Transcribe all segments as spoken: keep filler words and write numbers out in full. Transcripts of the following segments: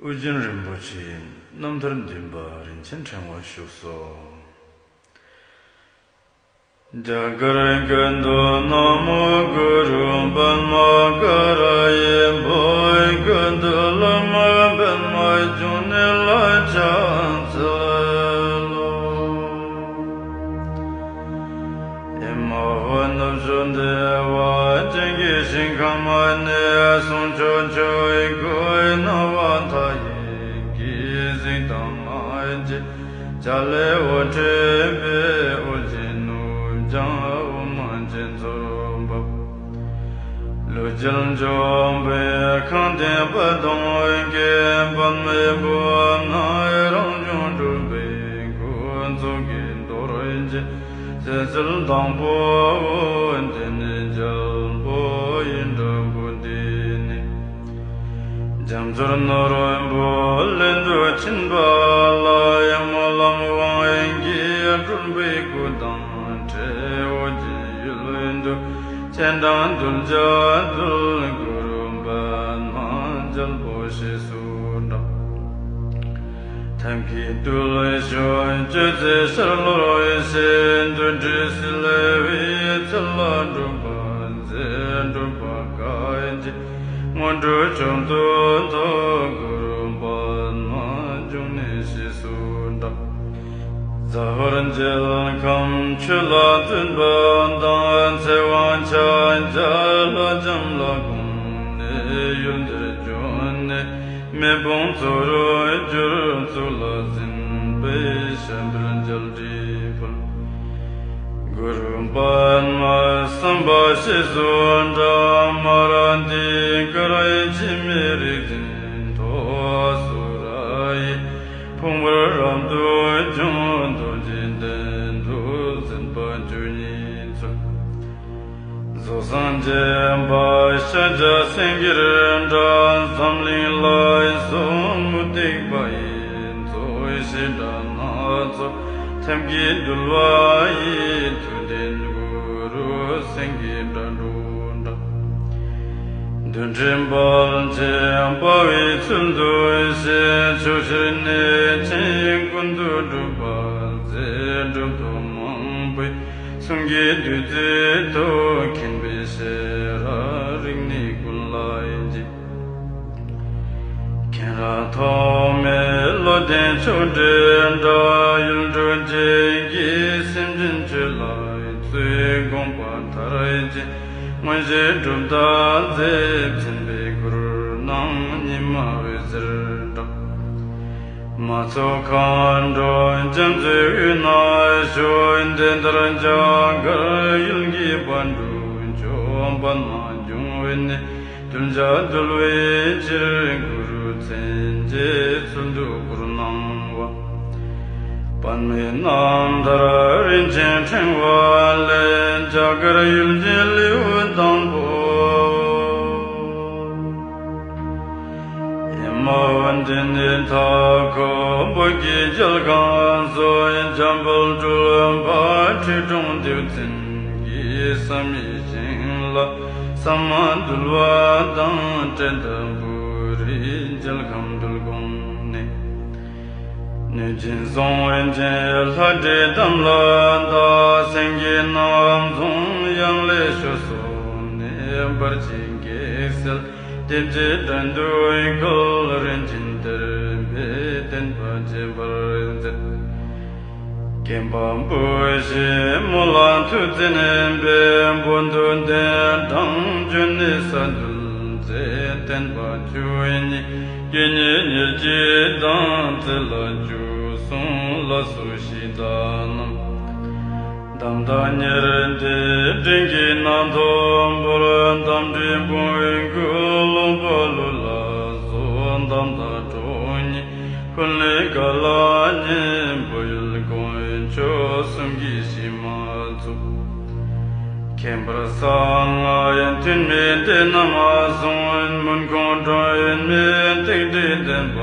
ཨོ་རྒྱན་རིན་པོ་ཆེའི་རྣམ་ཐར་འདུན་པ་རིན་ཆེན་ཕྲེང་བ་བཞུགས་སོ། རྒྱ་གར་ཀུན་ཏུ་ན་མོ་གུ་རུ་པདྨ་ཀ་ར་ཡི་བོད་ཀུན་ཏུ་བླ་མ་པདྨ་འབྱུང་གནས་ལ་ཕྱག་འཚལ་ལོ། ཨེ་མ་ཧོ། ནུབ་ཕྱོགས་བདེ་བ་ཅན་གྱི་ཞིང་ཁམས་ནས་གསུང་ཆོས་ཆོས་གོས་སྣང་བ་མཐའ་ཡས་ཀྱི་གཟིགས་དང་མ་མཇལ། བྱ་ལས་འོད་འཕྲོས་པའི་ཨོ་རྒྱན་ནུབ་བྱང་འོ་མ་ཅན་ཚོར་འབབ། ལུས་རྒྱལ་འཇོམས་པའི་ཁང་སྟེང་པ་དང་བཀོད་པ་མེ་བོ་ན་རང་བྱུང་སྤྲུལ་པའི་འཁོར་ཚོགས་ཀྱིས་གཏོར་བྱེད། ཚེ་ཚུལ་དང་པོ་འདི་ནི་རྒྱལ་པོ་ཡི་འདྲ་པོ་འདི་ནི། རྒྱ་མཚོར་ནོར་བུ་ལེན་དུ་ཕྱིན་པ་ལ་ཡང་སྨོན་ལམ་དབང་གིས་སྤྲུལ་པའི་སྐུ་དང་འཕྲད། ཨོ་རྒྱན་ཡུལ་དུ་སྤྱན་དྲངས་གདུལ་བྱ་འདུལ། གུ་རུ་པདྨ་རྒྱལ་པོ་ཞེས་སུ་གྲགས། ཐབས་མཁས་རྡུལ་ཤོད་གཅོད་ཚེ་ཤར་ལྷོར་བཞད། འདུལ་བྱེད་སྲིད་ལས་འོད་ཚལ་ལ་སྒྲུབ་པ་མཛད། སྒྲུབ་པ་བཀའ་བརྒྱུད་སྔོན་འགྲོ་མཆོག་ཏུ་ཐོབ། གུ་རུ་པདྨ་འབྱུང་གནས་ཞེས་སུ་གྲགས། ཟ་ཧོར་མཇལ་ཁམས་ཆོས་ལ་བརྩོན་པ་དང་། ཚེ་དབང་ཕྱག་རྒྱ་ལྷ་ལྕམ་ལ་དགོངས་ནས་ཡུལ་འདིར་བྱོན་ནས། མེ་དཔུང་མཚོ་རུ་གྱུར་གཙུག་ལག་ཟིན་པའི་ཞབས་འབྲིང་རྒྱལ་སྲིད་ཕུལ། གུ་རུ་པདྨ་སམ་བྷ་ཞེས་སུ་གྲགས། མ་ར་དྷི་ཀ་ར་འཆི་མེད་རིག་འཛིན་ཐོབ། སུ་ར་ཡི་ཕུང་པོར་རབ་ཏུ་བྱུང་། རྡོ་རྗེ་གདན་དུ་ཟིན་པ་བཅུ་གཉིས་ཚུལ། བཟོ་བཟང་བྱེད་པ་ཤཱཀྱ་སེང་གེར་གྲགས། འཛམ་གླིང་ལ་སོགས་མུ་སྟེགས་པ་ཡི་རྫོགས་བྱེད་དགྲ་སྣ་ཚོགས། ཐབས་མཁས་འདུལ་བ་ཡི་མཐུ་ལྡན་གུ་རུ་སེང་གེ་སྒྲ་སྒྲོགས་གྲགས། རྡུལ་ཕྲན་དཔལ་ཆེན་དཔའ་བོའི་ཚུལ་དུ་བཞད། ཕྱོགས་བཞིར་གནས་ཆེན་ཀུན་ཏུ་སྒྲུབ་པ་མཛད། གྲུབ་ཐོབ་མང་པོའི་གསུང་གི་བདུད་རྩི་ཐོབ། མཁྱེན་པའི་ཤེས་རབ་རིག་གནས་ཀུན་ལ་སྦྱིན། མཁྱེན་རབ་ཐོགས་མེད་བློ་ལྡན་ཆོས་སྒྲའི་སྒྲ། ཡུལ་འབྲུག་ཅན་གྱི་སེམས་ཅན་ཆོས་ལ་གཙོས། དགོངས་པ་མཐར་ཕྱིན་མངོན་ཤེས་གྲུབ་རྟགས་མཛད། མཚན་དཔེའི་མགུར་རྣམས་ཉི་མ་འོད་ཟེར་འབྲག་མ་ཚོགས་མཁའ་འགྲོ་རྒྱ་མཚོའི་དབུས་ན་བཞུགས། དེ་ལྟར་རྒྱ་གར་ཡུལ་གྱི་པཎ་གྲུབ་མཆོག་པདྨ་འབྱུང་གནས་གདུལ་བྱ་འདུལ་བའི་ཕྱིར། གུ་རུ་མཚན་བཅས་ཚུལ་དུ་བསྐུར་གནང་བ། པདྨའི་རྣམ་ཐར་རིན་ཆེན་ཕྲེང་བ་ལས། རྒྱ་གར་ཡུལ་གྱི་ལེའུ་དང་པོ། ཨེ་མ་འོ། འདི་ནི་མཐའ་འཁོབ་བོད་ཀྱི་རྒྱལ་ཁམས་སུ། འཇམ་དཔལ་སྤྲུལ་པ་ཁྲི་སྲོང་ལྡེའུ་བཙན་གྱི་བསམ་ཡས་ཞིང་ལ། ཟ་མ་འདུལ་བ་དང་། བྲན་དང་བུ་རིའི་རྒྱལ་ཁམས་འདུལ་དགོངས་ནས། གནོད་སྦྱིན་སྲོང་བཙན་ལྷ་འདྲེ་དམ་ལ་བཏགས། སེང་གེ་ནག་འཛུམ་གཡང་ལས་བྱོལ་སོང་ནས། འབར་གྱི་གེགས་སེལ་ལྡེམ་ལྕེ་དགྲ་འདུལ་ཁུལ། རིན་ཆེན་གཏེར་མའི་བསྟན་པ་རྒྱས་པར་མཛད། སྐྱེམ་པ་འབུ་ཞིག་མོ་ལ་མཐུ་བཙན་པས། བོད་དུ་གདན་དྲངས་བྱོན་ནས་གསར་འདུལ་མཛད། བསྟན་པ་བཅུ་གཉིས་དགེ་བསྙེན་ཉེར་གཅིག་དང་། རྩེ་ལ་བཅུ་གསུམ་ལ་སོགས་གཞི་བདག་རྣམས། གདམས་ངག་ཉེར་བརྒྱད་འབྲིང་གིས་རྣམ་ཐོས་འབུལ། གདམས་འདྲེན་བོན་སྐུ་ལུང་པ་ལུགས་ལ་སོགས། གདམས་ངག་དྲུག་ཉིས་ཀུན་ལེགས་བཀའ་ལ་ཉན། བོད་ཡུལ་དཀོན་མཆོག་གསུམ་གྱི་གཞི་མ་བཙུགས། ཁྱད་པར་གསང་སྔགས་ཐུན་མིན་སྡེ་རྣམས་གསུངས། མུན་ཁུང་སྒྲོན་མེའི་སྟེགས་བྲིས་བསྟན་པ་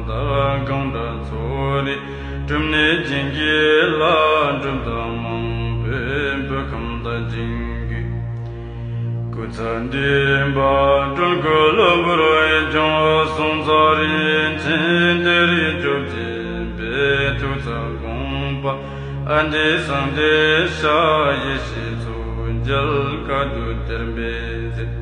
དར། གང་དགྲ་ཚོགས་རིགས་སྒྲུབ་གནས་བྱིན་གྱིས་བརླབས། གྲུབ་རྟགས་མང་པོས་བོད་ཁམས་དར་ཞིང་རྒུད། ཚ་འདུས་པ་སྤྲུལ་སྐུ་གློ་བུར་བྱུང་། སོང་ཙང་རིན་ཆེན་གཏེར་རིགས་བཅོ་བརྒྱད་པའི་ཐུགས་རྩ་དགོངས་པ་ཨ་འདི་གསང་བདེ་ཤ་ཡེ་ཤེས་མཚོ་རྒྱལ་བཀའ་བསྡུ་གཏེར་སྦས་མཛད།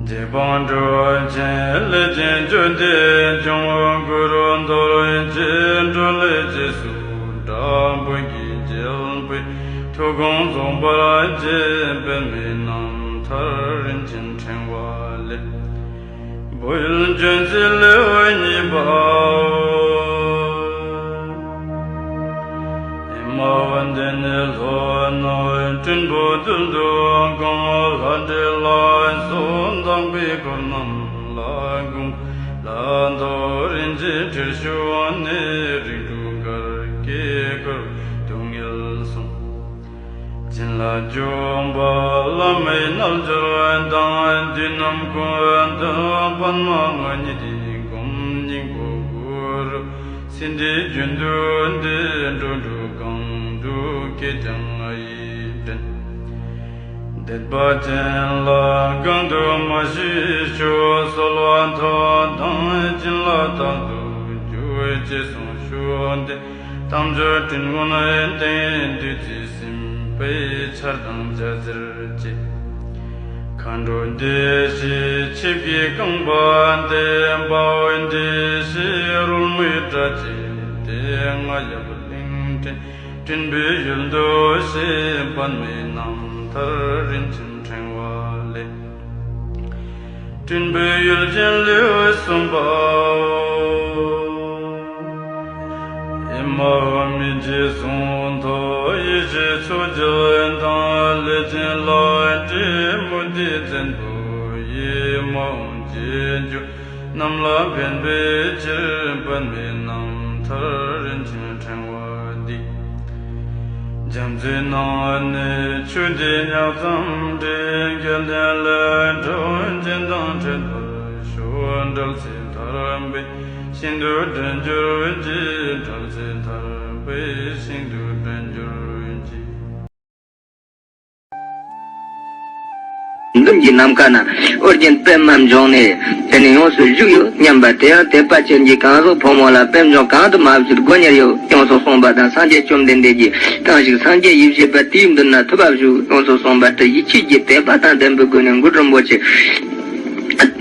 རྗེ་འབངས་གྲུབ་ཆེན་ལས་ཀྱི་རྒྱུད་སྡེ་འབྱུང་། གུ་རུ་རྡོ་རྗེ་འཕྲིན་ལས་རྗེས་སུ་འབྲང་། བོད་ཀྱི་རྒྱལ་པོའི་ཐུགས་དགོངས་རྫོགས་པར་བྱེད། པདྨའི་རྣམ་ཐར་རིན་ཆེན་ཕྲེང་བ་ལས། བོད་ཡུལ་ལྗོན་ཚལ་ལེའུ་གཉིས་པའོ། ཨེ་མ་འོ་འདི་ནི་ལྷོ་ནུབ་སྤྲིན་ཕུང་རྡུལ་དུ་གང་། ལྷ་འདྲེ་ལ་སོགས་དག་པའི་འཁོར་རྣམས་ལ་དགོངས། ལ་ཐོ་རིན་ཆེན་ཁྲིར་ཞུགས་ནས། རིགས་དྲུག་གར་སྐྱེས་འཁོར་སྡུག་བསྔལ་སོང་། བྱིན་རླབས་འཇུག་པ་བླ་མའི་རྣལ་འབྱོར་དང་། བདུད་རྣམས་ཀུན་འདུལ་པདྨ་ང་ཉིད་བསྒོམ། སྙིང་པོ་གུ་རུ་སིནྡྷུའི་རྒྱུན་དུ་བསྡུས། འགྲོ་དྲུག་གང་དུ་སྐྱེས་ཀྱང་ང་ཡིས་འདྲེན། དད་པ་ཅན་ལ་གང་དུ་མ་ཞིག་ཞུ། གསོལ་བ་ཐོབ་དང་བྱིན་རླབས་རྟག་ཏུ་འཇུག་ཅེས་གསུངས་ཞུ་སྟེ། དལ་འབྱོར་སྤྲིན་ཀུན་སྟེང་བདུད་རྩིས་ཟིན་པའི། ཆར་དང་བྱ་ཟེར་བཅས་མཁའ་འགྲོ་བདེ་གཤེགས་ཆིབས་ཀྱིས་བཀང་བ་སྟེ། དཔའ་བོའི་བདེ་གཤེགས་རོལ་མོའི་སྒྲ་བཅས་ཏེ། རྔ་ཡབ་གླིང་ཕྲན་སྤྲིན་པའི་ཡུལ་དུ་གཤེགས། པདྨའི་རྣམ་ཐར་རིན་ཆེན་ཕྲེང་བ་ལས། སྤྲིན་པའི་ཡུལ་ཅན་ལེའུ་གསུམ་པའོ། ཨེ་མ་ཧོ། མི་འཇིགས་གསུང་ཐོས་ཡེ་ཤེས་མཚོ་རྒྱལ་དང་། ལས་ཅན་ལག་བྲིས་མུ་ཏིག་བཙན་པོ་ཡིས། མ་འོངས་རྗེས་འཇུག་རྣམས་ལ་ཕན་པའི་ཕྱིར། པདྨའི་རྣམ་ཐར་རིན་ཆེན་ཕྲེང་བ་འདི། རྒྱ་མཚོའི་ནང་ནས་ཆུ་འདི་ཉག་ཙམ་འདྲེན། སྐལ་ལྡན་ལས་འཕྲོ་ཅན་དང་འཕྲད་པར་ཤོག་འགྲེལ་ཚིག་ཐར་པའི་ཞིང་དུ་འདྲེན་གྱུར་ཅིག་འགྲེལ་ཚིག་ཐར་པའི་ཞིང་དུ་འདྲེན་གྱུར་ཅིག་འཛུམ་གྱི་ནམ་མཁའ་ན་ཨོ་རྒྱན་པདྨ་འབྱུང་གནས། དེ་ནས་ཡོངས་སུ་བཞུགས་ཡོད་སྙམ་པ། དེ་ཡང་དད་པ་ཅན་གྱི་གང་ཟག་ཕོ་མོ་ལ་པད་འབྱུང་གང་དུ་མ་བཞུགས་དགོས་ཉེར་ཡོད། ཡོངས་སུ་གསུངས་པ་དང་། སངས་རྒྱས་བཅོམ་ལྡན་འདས་ཀྱིས་གང་ཞིག་སངས་རྒྱས་ཡེ་ཤེས་པ་དེའི་མདུན་ན་ཐུབ་པ་བཞུགས། ཡོངས་སུ་གསུངས་པ་ལྟར་ཡིད་ཆེས་ཀྱི་དད་པ་དང་ལྡན་པའི་སྒོ་ནས་གུ་རུ་རིན་པོ་ཆེ།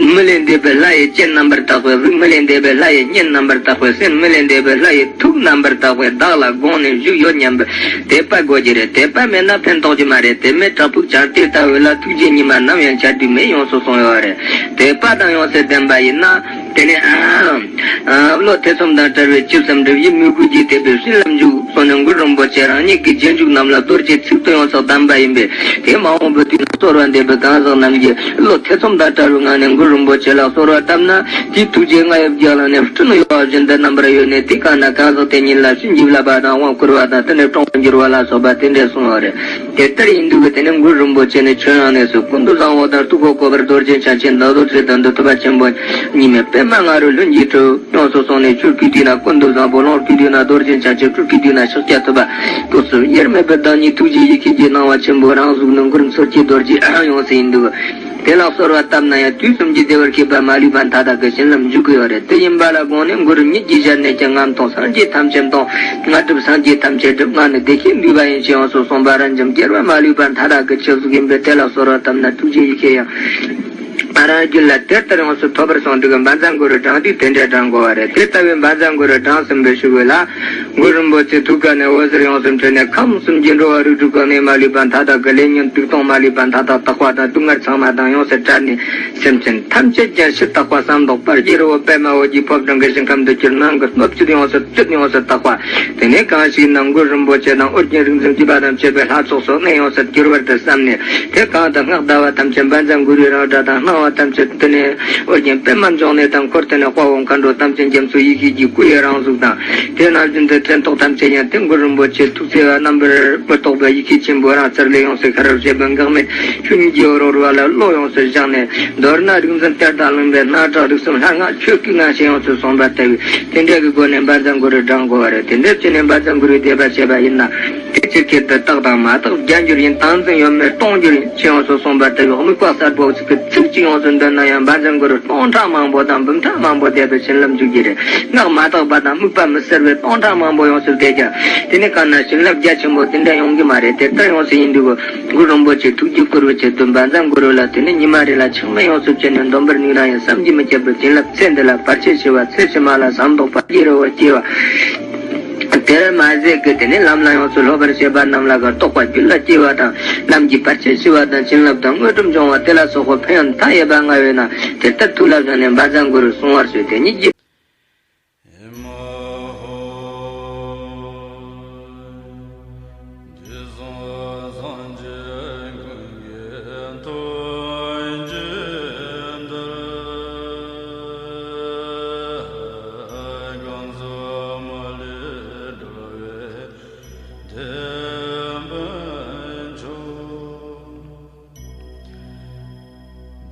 མི་ལས་འདས་པའི་ལྷ་ཡི་སྤྱན་རྣམ་པར་དག་པའི་གཟུགས། མི་ལས་འདས་པའི་ལྷ་ཡི་སྙན་རྣམ་པར་དག་པའི་སེམས། མི་ལས་འདས་པའི་ལྷ་ཡི་ཐུགས་རྣམ་པར་དག་པས་བདག་ལ་དགོངས་ནས་བཞུགས་ཡོད་སྙམ་པའི་དད་པ་དགོས་ཀྱི་རེད། དད་པ་མེད་ན་ཕན་ཐོགས་ཀྱི་མ་རེད། དེ་མེད་བྲག་ཕུག་བྱང་སྟེ་ལྟ་བའི་ལ་ཐུགས་རྗེ་ཉི་མ་ནམ་ཡང་འཆར་དུས་མེད། ཡོངས་སུ་གསུངས་ཡོད་རེད། དད་པ་དང་ཡོངས་སུ་ལྡན་པ་ཡིན་ན། དེ་ནས་བློ་ཐེ་ཚོམ་དང་བྲལ་བའི་ཆུ་བསམ་འགྲུབ་ཡིད་མོས་གུས་ཀྱིས་དེད་པའི་བྱིན་རླབས་འཇུག་སོགས་ནི་གུ་རུ་རིན་པོ་ཆེ་རང་ཉིད་ཀྱི་རྗེས་འཇུག་རྣམས་ལ་རྡོ་རྗེའི་ཚིག་ཏུ་ཡོངས་སུ་གདམས་པ་ཡིན་པས། དེ་མ་འོངས་པའི་དུས་ན་གསོལ་བ་འདེབས་པའི་གང་ཟག་རྣམས་ཀྱིས་བློ་ཐེ་ཚོམ་དང་བྲལ་བའི་ངང་ནས་གུ་རུ་རིན་པོ་ཆེ་ལ་གསོལ་བ་བཏབ་ན། དེའི་ཐུགས་རྗེ་རྔ་ཡབ་རྒྱ་གླིང་ནས་སྤྲིན་གཡོ་བ་བཞིན་དུ་རྣམ་པར་གཡོས་ནས། དེ་གང་ན་གང་ཟག་དེ་ཉིད་ལ་བྱིན་གྱིས་བརླབས་པ་དང་དབང་བསྐུར་བ་དང་། དེ་ནས་གྲོང་དུ་འགྱུར་བ་ལ་སོགས་པ་དེ་འདྲས་གསུངས་ཡོད་རེད། དེ་ལྟར་ཡིན་དུས་ཀྱི་དེ་ནས་གུ་རུ་རིན་པོ་ཆེ་ནི་ཁྱོད་རང་གནས་སུ་ཀུན་ཏུ་བཟང་བོ་དང་སྤྲུལ་སྐུ་བཀོད་པར་རྡོ་རྗེ་འཆང་ཆེན་ནག་རྡོ་རྗེ་དང་དུ་ཐུབ་པ་ཆེན་པོ་ཉི་མའི་པདྨ་ང་རོས་ལྷུན་གྱིས་གྲུབ། ཡོངས་སུ་གསུངས་ནས་ཆོས་སྐུའི་དུས་ན་ཀུན་ཏུ་བཟང་པོ། ལོངས་སྐུའི་དུས་ན་རྡོ་རྗེ་འཆང་ཆེན། སྤྲུལ་སྐུའི་དུས་ན་ཤཱཀྱ་ཐུབ་པ། སྐུ་གསུམ་དབྱེར་མེད་པའི་བདག་ཉིད་ཐུགས་རྗེ་ཡེ་ཤེས་ཀྱི་སྣང་བ་ཆེན་པོ་རང་གཟུགས་ནི་མགུར་མཚོ་སྐྱེས་རྡོ་རྗེ་ཡོངས་སུ་ཡིན་འདུག་དེ་ལ་གསོལ་བ་བཏབ་ན་ཡང་དུས་གསུམ་གྱི་བདེ་བར་གཤེགས་པ་མ་ལུས་པ་མཐའ་དག་གི་བྱིན་རླབས་འཇུག་གི་ཡོད་རེད། དེ་ཡིན་པ་ལ་དགོངས་ནས་གུ་རུ་ཉིད་ཀྱི་ཞལ་ནས་ཀྱང་ང་མཐོང་སངས་རྒྱས་ཐམས་ཅད་མཐོང་། ང་སྒྲུབ་སངས་རྒྱས་ཐམས་ཅད་སྒྲུབ། ང་ནི་བདེ་གཤེགས་འདུས་པ་ཡིན་ཞེས་ཡོངས་སུ་གསུངས་པ་རབ་འབྱམས་རྒྱལ་བ་མ་ལུས་པ་མཐའ་དག་གི་ཆོས་གཟུགས་ཡིན་པས། དེ་ལ་གསོལ་བ་བཏབ་ན་ཐུགས་རྗེ་ཡེ་ཤེས་ཡང་རང་རྒྱུད་ལ་དེ་ལྟར་ཡོངས་སུ་ཐོབ་པར་གསུངས་འདུག་བཛྲ་གུ་རུ་བགྲང་དུས་དེ་འདྲའི་བགྲང་དགོས་པ་རེད། དེ་ལྟ་བུའི་བཛྲ་གུ་རུ་བགྲང་ཟིན་པའི་ཤུལ་བུ་ལ། གུ་རུ་རིན་པོ་ཆེ་ཐུགས་ཀ་ནས་འོད་ཟེར་ཡོངས་སུ་འཕྲོས་ནས་ཁམས་གསུམ་གྱི་འགྲོ་བ་རིགས་དྲུག་གང་ནས་མ་ལུས་པ་མཐའ་དག་གི་ལས་ཉོན་དུག་གདོང་མ་ལུས་པ་མཐའ་དག་དག་པ་དང་སྡུག་བསྔལ་ཚང་མ་དང་ཡོངས་སུ་བྲལ་ནས་སེམས་ཅན་ཐམས་ཅད་ཀྱང་ཕྱིར་དག་པ་བསམ་རྟོགས་པར་གྱུར་པའི་པདྨ་འོད་ཀྱི་ཕོ་བྲང་གི་ཞིང་ཁམས་དུ་གྱུར། ནང་གི་སྣོད་བཅུད་ཡོངས་སུ་བཙུད། ཡོངས་སུ་དག་པ། དེ་ནས་གང་ཞིག་ན་གུ་རུ་རིན་པོ་ཆེ་དང་ཨོ་རྒྱན་རིག་འཛིན་བརྒྱུད་པ་དང་བཅས་པའི་ལྷ་ཚོགས་སུ་གནས་ཡོངས་སུ་གྱུར་བར་དུ་བསམ་ནས། དེ་གང་དུ་སྔགས་བཟླ་བ་ཐམས་ཅད་བཛྲ་གུ་རུའི་རང་སྒྲ་དང་ སྣང་བ་ཐམས་ཅད་དེ་ནས་ཨོ་རྒྱན་པདྨ་འབྱུང་གནས་དང་འཁོར་དེ་ནས་དཔའ་བོ་མཁའ་འགྲོ་ཐམས་ཅད་རྒྱ་མཚོ་ཡེ་ཤེས་ཀྱི་སྐུ་ཡི་རང་གཟུགས་དང་། དེ་ནང་བཞིན་དུ་ཕྲེང་ཐོགས་ཐམས་ཅད་ཡང་དེ་གུ་རུ་རིན་པོ་ཆེ་ཐུགས་བརྩེ་བ་རྣམ་པར་མི་རྟོག་པ་ཡེ་ཤེས་ཆེན་པོ་རང་རྩལ་ལས་ཡོངས་སུ་ཤར་བར་བྱེད་པའི་འགག་མེད་ཆོས་ཉིད་ཀྱི་འོད་རང་རོལ་པ་ལ་བློ་ཡོངས་སུ་བཞག་ནས། མདོར་ན་རིག་འཛིན་གཏེར་དང་གླིང་པའི་སྣང་གྲགས་རིག་གསུམ་ལྷ་སྔགས་ཆོས་སྐུའི་ངང་ཞིག་ཡོངས་སུ་སོང་བ་ལྟ་བུའི་དེ་འདྲ་གི་སྒོ་ནས་བཛྲ་གུ་རུ་བགྲང་དགོས་པ་རེད། དེ་འདྲ་བྱས་ནས་བཛྲ་གུ་རུའི་བཟླས་པ་བྱས་པ་ཡིན་ན། དེ་ཕྱིར་ཁྱེད་དུ་རྟག་དང་མ་རྟག་བརྒྱ་འགྱུར་ཡིན། བཏང་འཛིན་ཡོད་མེད་སྟོང་འགྱུར་ཡིན། ཅི་ཡོངས་སུ་གསུངས་པ་ལྟ་བུའི་དམིགས་པ་གསལ་པོ་ཞིག་གི་ཚིག་གཅིག་ཡོངས་སུ་འདོན་ན་ཡང་བཛྲ་གུ་རུ་སྟོང་ཕྲག་མང་པོ་དང་འབུམ་ཕྲག་མང་པོ་བཟླས་པའི་བྱིན་རླབས་འཇུག་གི་རེད། སྔགས་མ་དག་པ་དང་དམིགས་པ་མི་གསལ་བའི་སྟོང་ཕྲག་མང་པོ་ཡོངས་སུ་བཟླས་ཀྱང་། དེ་ནི་གང་ན་བྱིན་རླབས་རྒྱ་ཆེན་པོ་དེ་འདྲ་ཡོང་གི་མ་རེད། དེ་ལྟར་ཡོངས་སུ་ཡིན་དུས་གུ་རུ་རིན་པོ་ཆེ་ཐུགས་ཀྱི་བཀུར་བའི་ཆེད་དུ་བཛྲ་གུ་རུ་ལ་དེ་ནི་ཉི་མ་རེ་ལ་ཆག་མེད་ཡོངས་སུ་བྱས་ནས་འདོན་པར་ནུས་ན་ཡང་བསམ་གྱིས་མི་ཁྱབ་པའི་བྱིན་རླབས་ཚེ་འདི་ལ་བར་ཆད་ཞི་བ། ཚེ་ཕྱི་མ་ལ་ཟངས་མདོག་དཔལ་གྱི་རི་བོར་སྐྱེ་བ། དེར་མ་ཟད་ཀྱི་དེ་ནི་ལམ་ལ་ཡོངས་སུ་སློབ་པར་བྱེད་པ་རྣམས་ལ་གི་རྟོགས་པ་རྒྱུད་ལ་སྐྱེ་བ་དང་། ལམ་གྱི་བར་ཆད་ཞི་བ་དང་། བྱིན་རླབས་དང་དངོས་གྲུབ་འབྱུང་བ་དེ་ལ་སོགས་པ་ཕན་ཡོན་མཐའ་ཡས་པ་མངའ་བས་ན། དེ་ལྟར་ཐུགས་ལ་བཞག་ནས་བཛྲ་གུ་རུ་གསུང་བར་ཞུ། དེ་ཉིད་ཀྱི།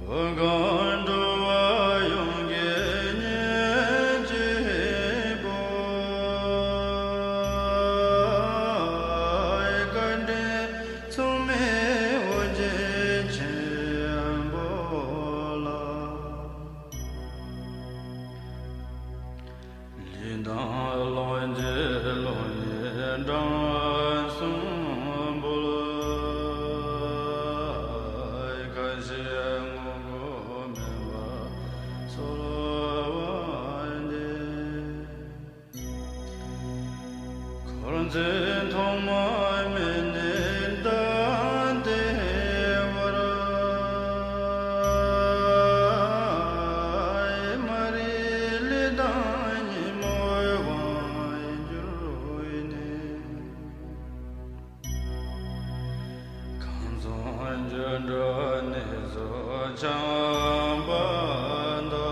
བོད་གངས་འགྲོ་བ་ཡོངས་ཀྱི་གཉེན་གཅིག་པོ། བཀའ་དྲིན་མཚུངས་མེད་ཨོ་རྒྱན་ཆེན་པོ་ལ། ལུས་དང་ལོངས་སྤྱོད་ལོངས་སྤྱོད་དྲང་སྲོང་འབུལ། ཁ་ཞེ་ངོ་རྒོལ་མེད་པར་གསོལ་བ་འདེབས། འཁོར་འཛིན་ཐོག་མ་མེད་ནས་ད་ལྟའི་བར། མ་རིག་ལས་དང་ཉོན་མོངས་དབང་གྱུར་ནས། ཁམས་གསུམ་འགྱུ་འགྲུལ་གནས་སུ་འཁྱམས་པ་དག།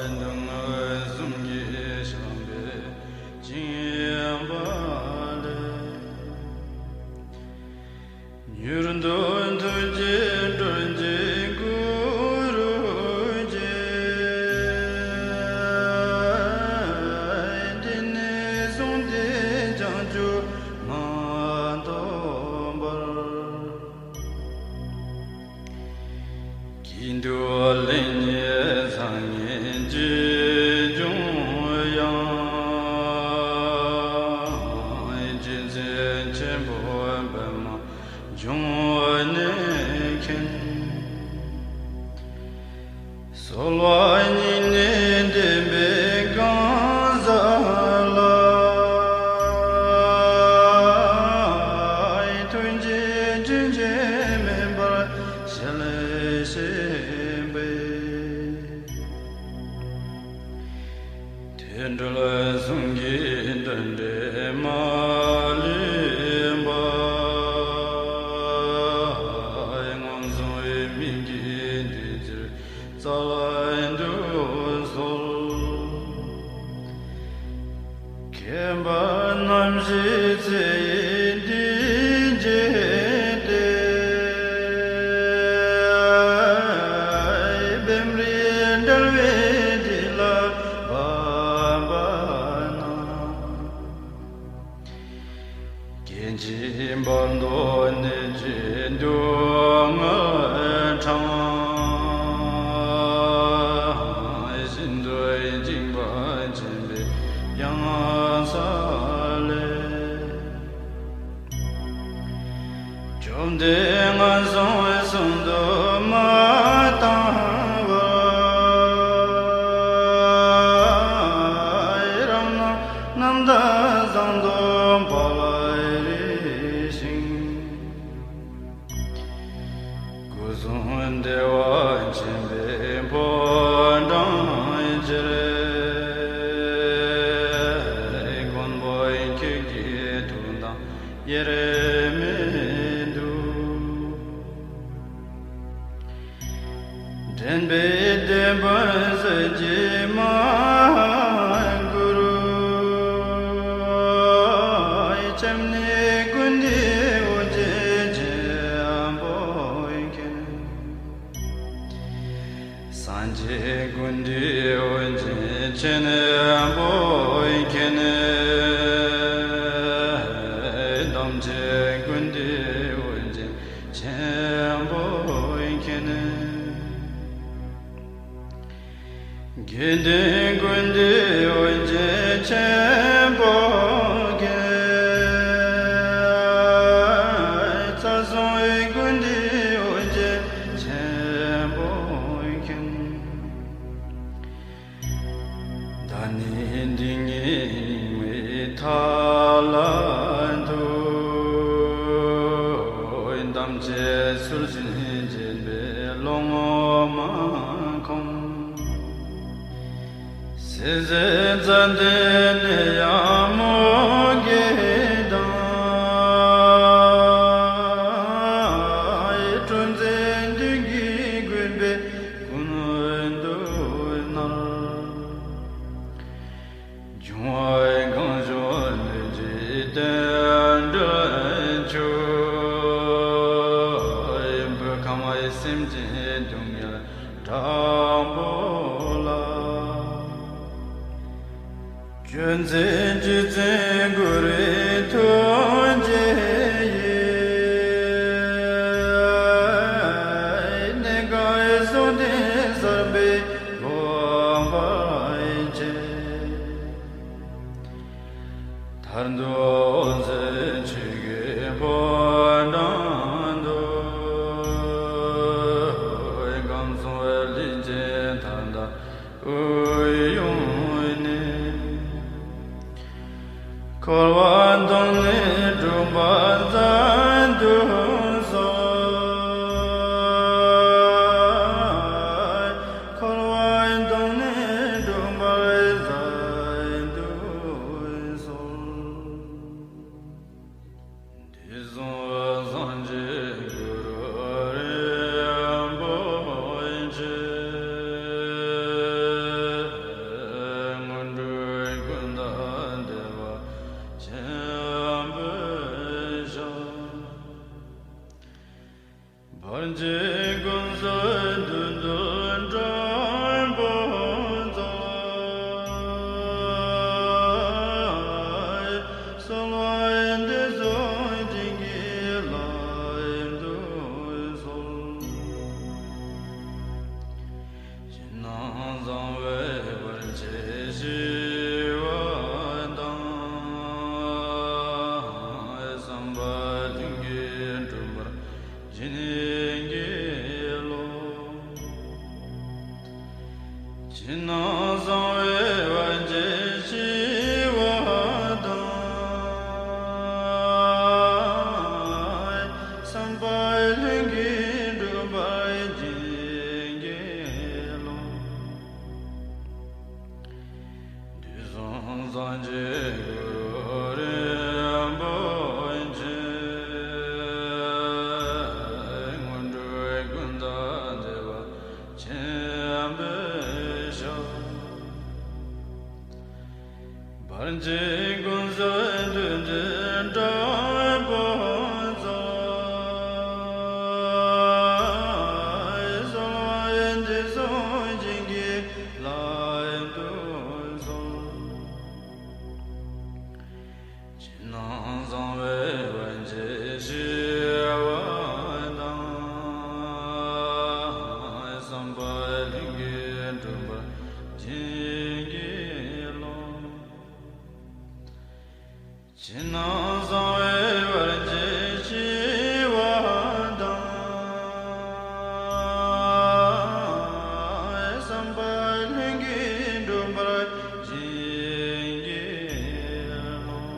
སྡུག་བསྔལ་གསུམ་གྱིས་བཤགས་པའི་བྱིན་པ་ལས། མྱུར་དུ་ཐུགས་རྗེའི་སྤྲུལ་གྱི་གུ་རུ་རྗེ། དེ་ནས་བཟུང་སྟེ་བྱང་ཆུབ་མ་ཐོབ་བར། ཀྱེ་འདུལ་བ་ལེགས་བརྙེས་སངས་རྒྱས་ཀྱི་འབྱུང་ཡང་། རྗེ་བཙུན་ཆེན་པོ་པདྨ་འབྱུང་གནས་མཁྱེན། གསོལ་བ་སྙིང་ནས་འདེབས་པའི་གང་ཟག་ལ། ཐུགས་རྗེ་རྒྱུན་ཆད་མེད་པར་ཞལ་བཞེས་པའི། དུད་འགྲོ་གསུམ་གྱི་དོན་འདྲེན་མ་ལུས་པ། ངན་སོང་བའི་མིག་གིས་འདུལ་ཕྱིར་སྩལ་དུ་གསོལ། མཁྱེན་པ་རྣམ་བཞིའི་ཚེ་ཡི་འདུས་བྱས་ཏེ། བེམ་རིག་འབྲེལ་བའི་རྗེས་ལ་བབས་པ་ན། སྐྱེ་འཆིའི་བར་དོ་གནས་ཀྱི་སྡུག་བསྔལ་འཕྲང་། ཤིན་ཏུ་འཇིགས་པ་ཆེན་པོའི་གཡང་ས་ལས། བཅོམ་ལྡན་ངན་སོང་གསུམ་དུ་མ་བཏང་བར། རང་སྣང་རྣམ་དག་བཟང་དུ་འཕེལ་བའི་རིགས་ཤིང་། སྐུ་གསུམ་བདེ་བ་ཆེན་པོའི་ཕོ་བྲང་ཕྱིར། མགོན་པོ་ཁྱེད་ཀྱི་ཐུགས་དམ་དབྱེར་མེད་དུ། ཟས་ཀྱི་མ་གུ་རུ། སྐྱབས་གནས་ཀུན་འདུས་ཨོ་རྒྱན་ཆེན་པོ་མཁྱེན། སངས་རྒྱས་ཀུན་འདུས་ཨོ་རྒྱན་ཆེན་པོ་མཁྱེན། དམ་ཅན་ཀུན་འདུས་ཨོ་རྒྱན་ཆེན་པོ་མཁྱེན། དགེ་འདུན་ཀུན་འདུས་ཨོ་རྒྱན་ཆེན་པོ་མཁྱེན། ཚངས་དབྱངས་ཀུན་འདུས་ཨོ་རྒྱན་ཆེན་པོ་མཁྱེན། བདག་ནི་འདི་ཉིད་མི་ཐ་ལ་ཐུག། དམ་ཅན་ཚུལ་བཞིན་བྱེད་པའི་སློབ་མ་ཁོང་། སྲིད་ཞིའི་རྩ་མདུན་ནས་ཡང་མོ་གེ་དང་། སྤྲོ་མཛད་མདུན་གྱི་དགོན་པའི་ཀུན་ཏུ་ནར། འབྱུང་བ་གང་བྱུང་ལས་ཀྱི་རྟེན་འབྲེལ་ཆོས། བོད་ཁམས་སེམས་ཅན་སྡུག་བསྔལ་དྲག་པོ་ལ། སྐྱོན་མཚོན་རྗེ་བཙུན་གུ་རུའི་ཐུགས་རྗེ་ཡིས། གནས་གང་བའི་གསུང་རྟེན་གསར་པའི་དགོངས་པ་བཞེས། མཐར་ཐུག་འོད་གསལ་ཆོས་ཀྱི་ཕོ་བྲང་དུ། གང་གསུང་བའི་ལས་ཅན་མཐའ་དག་དབུགས་དབྱུང་ནས། འཁོར་བ་སྡུག་བསྔལ་འཁྲུགས་པ་མཚོན་དུ་གསོལ། འཁོར་བ་སྡུག་བསྔལ་འཁྲུགས་པ་མཚོན་དུ་གསོལ། དུས་གསུམ་སངས་རྒྱས་གུ་རུ་རིན་པོ་ཆེ། སྔོན་འགྲོའི་ཀུན་བཏགས་བདེ་བ་ཆེན་པོའི་ཞབས། བར་ཆད་ཀུན་སེལ་མདུན་དུ་སྒྲོལ་མ་སྩོལ། གསོལ་བ་འདེབས་སོ་བྱིན་གྱིས་བརླབ་ཏུ་གསོལ། ཕྱི་ནང་གསང་བའི་བར་ཆད་ཞི་བ་དང་། བསམ་པ་ལྷུན་གྱིས་འགྲུབ་པར་བྱིན་གྱིས་རློབས། ཕྱི་ནང་གསང་བའི་བར་ཆད་ཞི་བ་དང་། བསམ་པ་ལྷུན་གྱིས་འགྲུབ་པར་བྱིན་གྱིས་རློབས། དུས་གསུམ་སངས་རྒྱས་གུ་རུ་རིན་པོ་ཆེ། སྔོན་འགྲོའི་ཀུན་བཏགས་བདེ་བ་ཆེན་པོའི་ཞབས། བར་ཆད་ཀུན་སེལ་མདུན་དུ་སྒྲོལ་མ་སྩོལ། གསོལ་བ་འདེབས་སོ་བྱིན་གྱིས་བརླབ་ཏུ་གསོལ། ཕྱི་ནང་གསང་བའི་བར་ཆད་ཞི་བ་དང་། བསམ་པ་ལྷུན་གྱིས་འགྲུབ་པར་བྱིན་གྱིས་རློབས། ཕྱི་ནང་གསང་བའི་བར་ཆད་ཞི་བ་དང་། བསམ་པ་ལྷུན་གྱིས་འགྲུབ་པར་བྱིན་གྱིས་རློབས།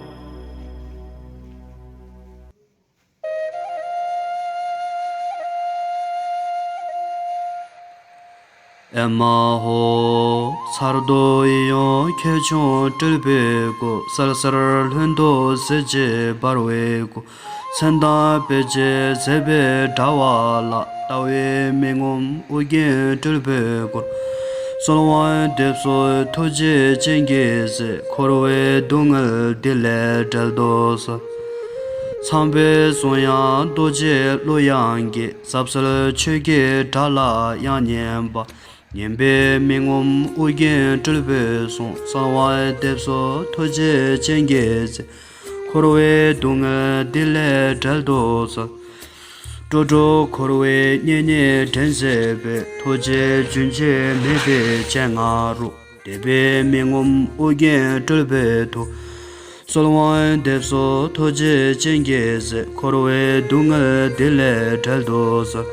ཨེ་མ་ཧོ། ཚར་དུ་ཡི་ཡོང་ཁྱེའུ་ཆུང་སྤྲུལ་པའི་སྐུ། གསལ་གསལ་ལྷུན་སྟུག་གཟི་བརྗིད་འབར་བའི་སྐུ། མཚན་དང་དཔེ་བྱད་མཛེས་པའི་དྲ་བ་ལ། ལྟ་བའི་མིག་ངོམས་ཨོ་རྒྱན་སྤྲུལ་པའི་སྐུར། གསོལ་བ་འདེབས་སོ་ཐུགས་རྗེ་ཅན་གྱི་སྲས། འཁོར་བའི་སྡུག་བསྔལ་འདི་ལས་བསྒྲལ་དུ་གསོལ། ཚངས་པའི་གསུང་དབྱངས་རྡོ་རྗེ་གླུ་དབྱངས་ཀྱིས། ཟབ་གསལ་ཆོས་ཀྱི་སྒྲ་ལ་དབྱངས་སྙན་པ། ཉན་པའི་མི་ངོམས་ཨོ་རྒྱན་སྤྲུལ་པའི་གསུང་། གསོལ་བ་འདེབས་སོ་ཐུགས་རྗེ་ཅན་གྱི་སྲས། འཁོར་བའི་སྡུག་བསྔལ་འདི་ལས་བསྒྲལ་དུ་གསོལ། འགྲོ་དྲུག་འཁོར་བའི་གཉེན་ཉེ་འདྲེན་མཛད་པའི། ཐུགས་རྗེ་རྒྱུན་ཆད་མེད་པའི་སྤྱན་སྔ་རུ། འདས་པའི་མི་ངོམས་ཨོ་རྒྱན་སྤྲུལ་པའི་མཐུ། གསོལ་བ་འདེབས་སོ་ཐུགས་རྗེ་ཅན་གྱི་སྲས། འཁོར་བའི་སྡུག་བསྔལ་འདི་ལས་བསྒྲལ་དུ་གསོལ།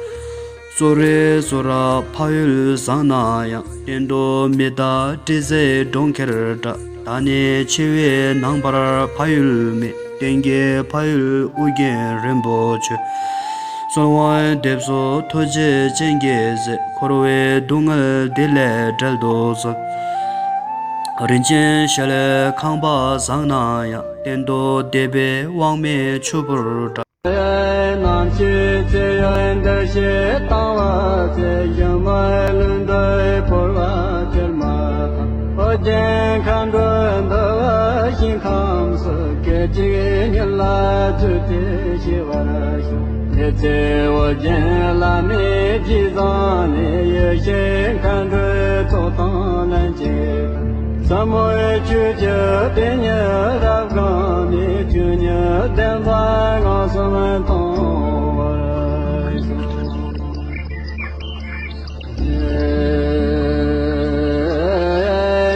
གཙུག་རུས་གཙུག་རབ་འཕགས་ཡུལ་བཟང་ན་ཡང་། གཏན་དུ་མི་གདའ་དྲི་ཟའི་གྲོང་ཁྱེར་འདྲ། བདག་ནི་འཆི་བའི་ནང་པར་འཕགས་ཡུལ་མེད། གཏན་གྱི་འཕགས་ཡུལ་ཨོ་རྒྱན་རིན་པོ་ཆེ། གསོལ་བ་འདེབས་སོ་ཐུགས་རྗེ་ཅན་གྱི་སྲས། འཁོར་བའི་སྡུག་བསྔལ་འདི་ལས་བསྒྲལ་དུ་གསོལ། རིན་ཆེན་ཞལ་ཁང་པ་བཟང་ན་ཡང་། གཏན་དུ་འདས་པའི་དབང་མེད་ཆུ་བུར་འདྲ། རྣམ་ཤེས་ཚེ་ཡི་འདུ་ཤེས་དང་བ་ཚེ། ཞིང་མ་ལུས་འདོད་འཕོ་བ་ཅིར་མ་ཐོབ། ཨོ་རྒྱན་མཁའ་འགྲོ་འདུ་བ་ཞིང་ཁམས་སུ། སྐད་ཅིག་ཉིད་ལ་ཚུད་དེ་ཞི་བར་ཤོག། དེ་ཚེ་ཨོ་རྒྱན་བླ་མའི་རྗེས་བཟུང་ནས། ཡེ་ཤེས་མཁའ་འགྲོའི་ཚོགས་དང་ལྷན་ཅིག་ཏུ། ཟབ་མོའི་ཆོས་ཀྱི་དེ་ཉིད་རབ་བསྒོམས་ནས། ཆོས་ཉིད་བདེན་པ་མངོན་སུམ་མཐོང་བར་ཤོག།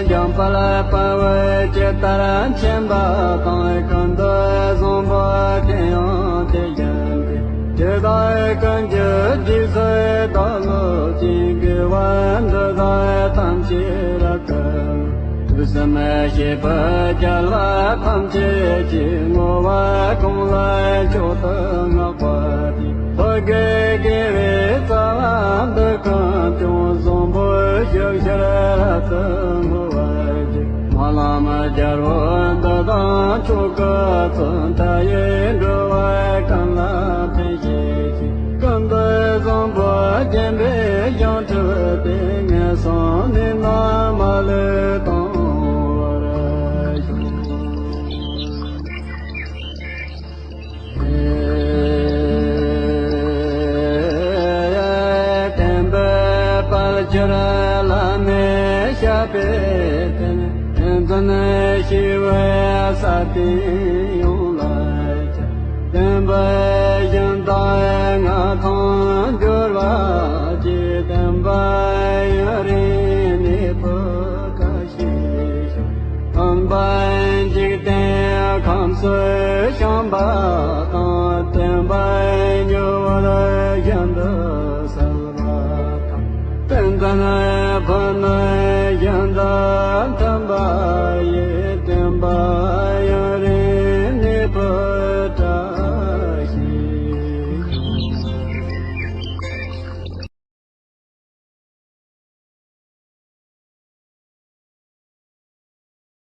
འཇམ་དཔལ་དཔའ་བོས་ཇི་ལྟར་མཁྱེན་པ་དང་། ཀུན་ཏུ་བཟང་པོ་དེ་ཡང་དེ་བཞིན་ཏེ། དེ་དག་ཀུན་གྱི་རྗེས་སུ་བདག་སློབ་ཅིང་། དགེ་བ་འདི་དག་ཐམས་ཅད་རབ་ཏུ། དུས་གསུམ་གཤེགས་པའི་རྒྱལ་བ་ཐམས་ཅད་ཀྱིས། བསྔོ་བ་གང་ལ་མཆོག་ཏུ་བསྔགས་པ་དེས། ཐོད་རྒལ་དགེ་བའི་རྩ་བ་འདི་ཀུན་ཀྱང་། བཟང་པོ་ཞིག་ཕྱིར་རབ་ཏུ་བསྔོ་བར་བགྱི། སྨོན་ལམ་རྒྱལ་པོ་འདི་དང་མཆོག་གི་གཙོ། མཐའ་ཡས་འགྲོ་བ་ཀུན་ལ་ཕན་བྱེད་ཅིང་། ཀུན་ཏུ་བཟང་པོ་བརྒྱན་པའི་ཞིང་སྒྲུབ་སྟེ། ངན་སོང་ནད་རྣམས་མ་ལུས་གཏོང་བར་ཤོག། བསྟན་པའི་དཔལ་གྱུར་བླ་མའི་ཞབས་པད་བརྟན། བསྟན་འཛིན་ཞི་བའི་ས་སྟེང་ཡོངས་ལ་ཁྱབ། བསྟན་པའི་ཞིང་དུ་མངའ་ཐང་འབྱོར་བར་བགྱི། བསྟན་པ་ཡུན་རིང་གནས་པར་བཀའ་བཞིན་ཕྱོགས། སྟོན་པ་འཇིག་རྟེན་ཁམས་སུ་བྱོན་པ་དང་། བསྟན་པ་ཉུང་བར་ཤིན་ཏུ་གསལ་བ་དང་། བསྟན་འཛིན་ཕུ་ནུ་